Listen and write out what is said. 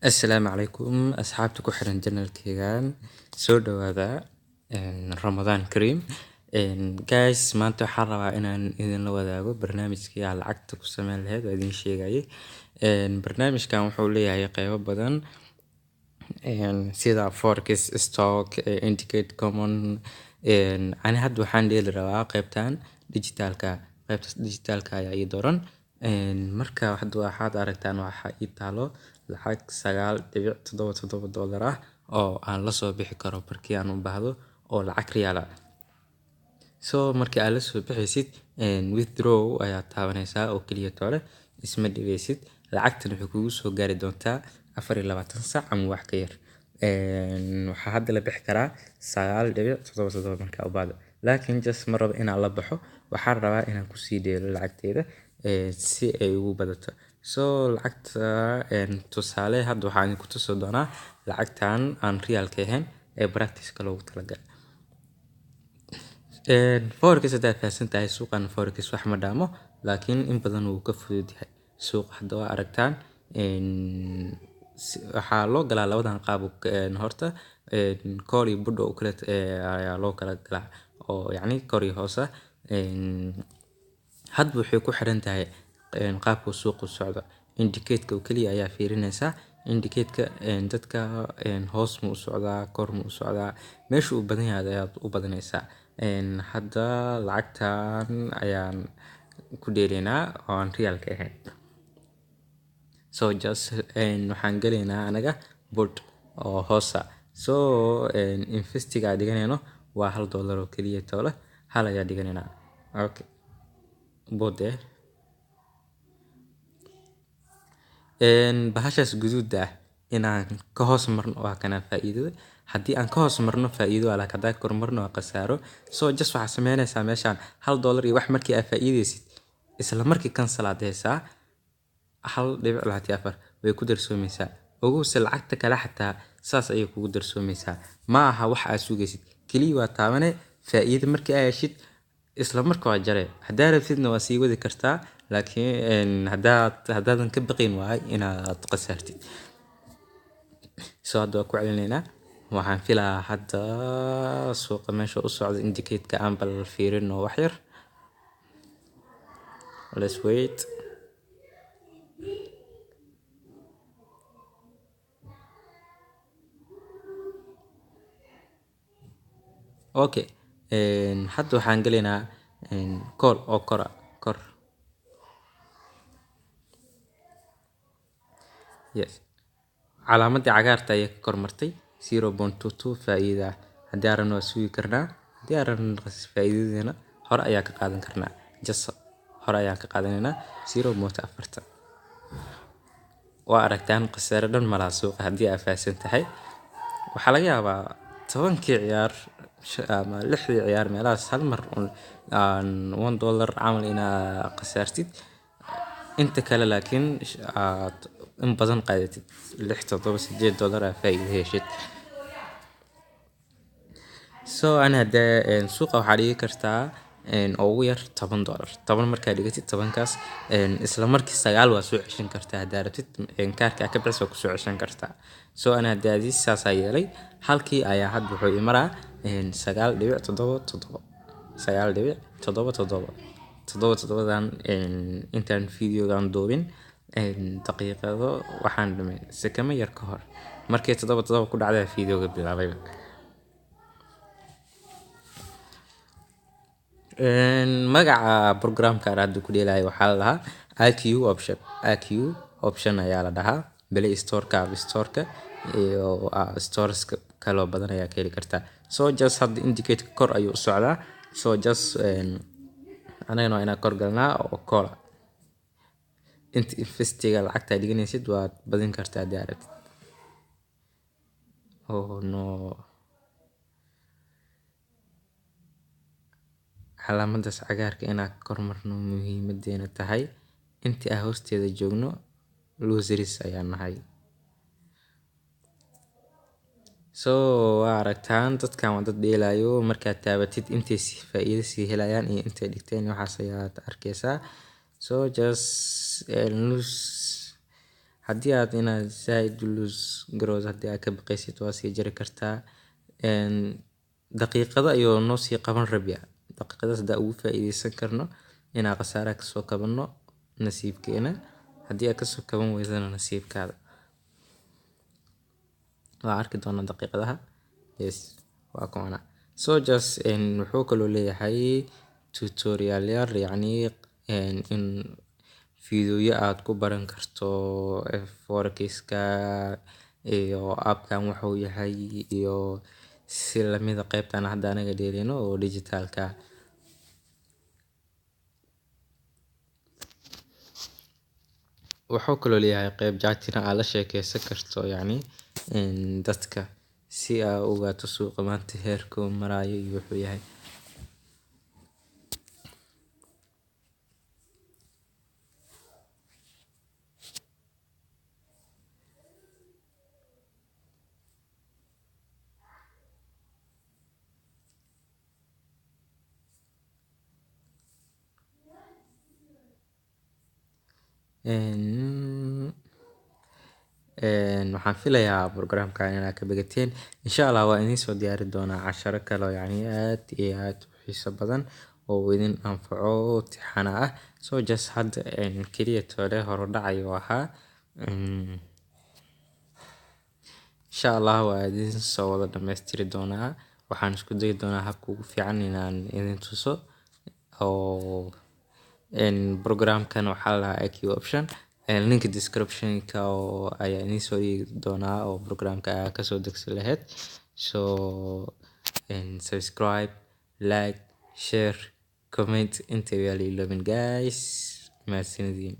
Assalaamu calaykum asxaabta ku xiran channelkeygan, soo dhawaada. Ramadaan Kariim guys. Maanta waxaan rabaa inaan idinla wadaago barnaamijkii aad lacagta ku sameyn lahayd oo idin sheegayay. Barnaamijkan wuxuu leeyahay qeybo badan sida forex, stock, indicate, common. Ani hadda waxaan dheeli rabaa qeybtan digitalka. Qeybtaas digitalka ayaa ii dooran. Marka hadda waxaad aragtaan waxaa ii taalo lacag $9.77 ah oo aan lasoo bixi karo markii aan u baahdo, oo lacag riyaal ah. So markii aad lasoo bixaysid, withdraw ayaad taabanaysaa oo keliya toole, isma dhibeysid. Lacagtan waxay kugu soo gaari doontaa 24 saac ama wax ka yar. Waxaa hadda la bixi karaa 9.77 markaa u baahdo, laakiin just ma rabo inaan la baxo. Waxaan rabaa inaan kusii dheelo lacagteeda si ay ugu badato. So lacagta tusaale hadda waxaan idinku tusi doonaa lacagtan aan riyaalka ahayn ee practice-ka loogu talagalay. Forex haddaad fahansan tahay, suuqan forex wax ma dhaamo, laakiin in badan wuu ka fudud yahay suuqa. Hadda waa aragtaan, waxaa loo galaa labadan qaab. Horta call iyo put oo kale ayaa loo kala galaa, oo yacni kor iyo hoos ah. Hadba waxay ku xiran tahay qaabka suuqu socdo. Indicate-ka oo keliya ayaa fiirinaysaa. Indicate-ka dadka hoos ma u socdaa, kor ma u socdaa, meesha uu badan yahay ayaad u badanaysaa. Hadda lacagtan ayaan ku dheelaynaa oo aan riyaalka ahayn. So just waxaan galaynaa anaga put oo hoosa. So investiga aan dhiganayno waa $1 oo keliya toole, hal ayaa dhiganaynaa. Okay, put bahashaas guduuda ah inaan ka hoos marno waa kana faa'iidada. Haddii aan ka hoos marno faa'iido waa, laakiin haddaan kor marno waa khasaaro. So just waxaad sameynaysaa meeshaan $1 iyo wax markii aad faa'iideysid, isla markii cancel aad haysaa. 1.24 way ku darsoomaysaa. Ogowse lacagta kale xataa saas ayay kugu darsoomaysaa. Ma aha wax aad sugaysid, keliya waa taabane. Faa'iido markii aad heshid, isla marka waa jare. Haddaa rabtidna waa sii wadi kartaa, laakiin haddaadan ka baqayn waay inaad khasaartid. So hadda waa ku celinaynaa. Waxaan filaa hadda suuqa meesha u socda indicate-ka aan bal fiirino wax yar. Let's wait. Okay, hadda waxaan gelaynaa call oo kora kor. Yes, calaamadii cagaarta ayay ka kor martay. 0.22 faa'iida ah. Haddii aan rabno waa sugi karnaa, haddii aan rabno faa'iidadeena hore ayaa ka qaadan karnaa. Just hore ayaan ka qaadanaynaa 0.40. Waa aragtaan, khasaare dhan malaha suuqa haddii aad fahansan tahay. Waxaa laga yaabaa 10kii ciyaar ama lixdii ciyaar meelahaas hal mar un aan $1 camal inaa khasaartid. Inta kale laakiin aad in badan qaadatid, 6, 7, $8 aad faa'iido heshid. So ani hadee suuqa waxaa dhigi kartaa ugu yar $10. 10 markaa dhigatid, 10kaas isla markii 9 waa soo ceshan kartaa. Haddaa rabtid kaarka aad ka bixiso waa kusoo ceshan kartaa. So ani haddaadii saasaa yeelay. Halkii ayaa hadda wuxuu ii maraa 9.77, 9.77, toddoba toddobadan. Intaan videogan duubin daqiiqado waxaan dhumay sekamo yar ka hor, markii 7.7 ku dhacday videoga bilaabay. Magaca programka aan hadda ku dheelayo waxaa la dhahaa IQ Option. IQ Option ayaa la dhahaa. Play Storeka, App Storeka iyo storeska kaloo badan ayaa ka heli kartaa. So just hadda indicate kor ayuu u socdaa. So just anagana waa inaan kor galnaa oo call. Inta investiga lacagta aad dhiganaysid waad badin kartaa haddii aad rabtid. Oh no, calaamadaas cagaarka inaan kor marno muhiimadeena tahay. Intii aan hoosteeda joogno losers ayaan nahay. So waa aragtaan, dadkan waa dad dheelayo. Markaad taabatid intay faa'iido sii helayaan iyo intay dhigteen, waxaas ayaad arkaysaa. So just lose. Haddii aad inaad zaaid u lose garowdo haddii aad ka baqaysid, waa sii jari kartaa. Daqiiqado ayuu noo sii qaban rabyaa. Daqiiqadaas hadaa ugu faa'iideysan karno inaan khasaaraha kasoo kabanno, nasiibkeena. Haddii aad kasoo kaban weydana, nasiibkaada. Waa arki doonaa daqiiqadaha. Yes, waa kuwana. So just wuxuu kaloo leeyahay tutorial yar, yacni in fiidiyow aad ku baran karto forex-ka iyo appkan wuxuu yahay iyo si lamida qaybtan hadda anaga dheeleyno oo digitalka. Wuxuu kaloo leeyahay qayb chatting aad la sheekeysan karto, yacni dadka, si aad u ogaato suuqa maanta heerka uu marayo iyo wuxuu yahay. Waxaan filayaa programkan inaad ka bogateen. Insha Allah waa idiin soo diyaari doonaa casharo kale oo yacni aad iyo aad u xiiso badan oo idin anfaco, tixana ah. So just hadda keliya toole horudhac ayuu ahaa. Insha Allah waa idin soo wada dhamaystiri doonaa. Waxaan isku dayi doonaa habka ugu fiican inaan idin tuso oo programkan waxaa la dhahaa IQ Option. Link description-ka oo ayaa idiin soo dhigi doonaa oo programka ayaa kasoo degsan lahayd. So subscribe, like, share, comment inta yaa la iloobin, guys. Mahadsanidin.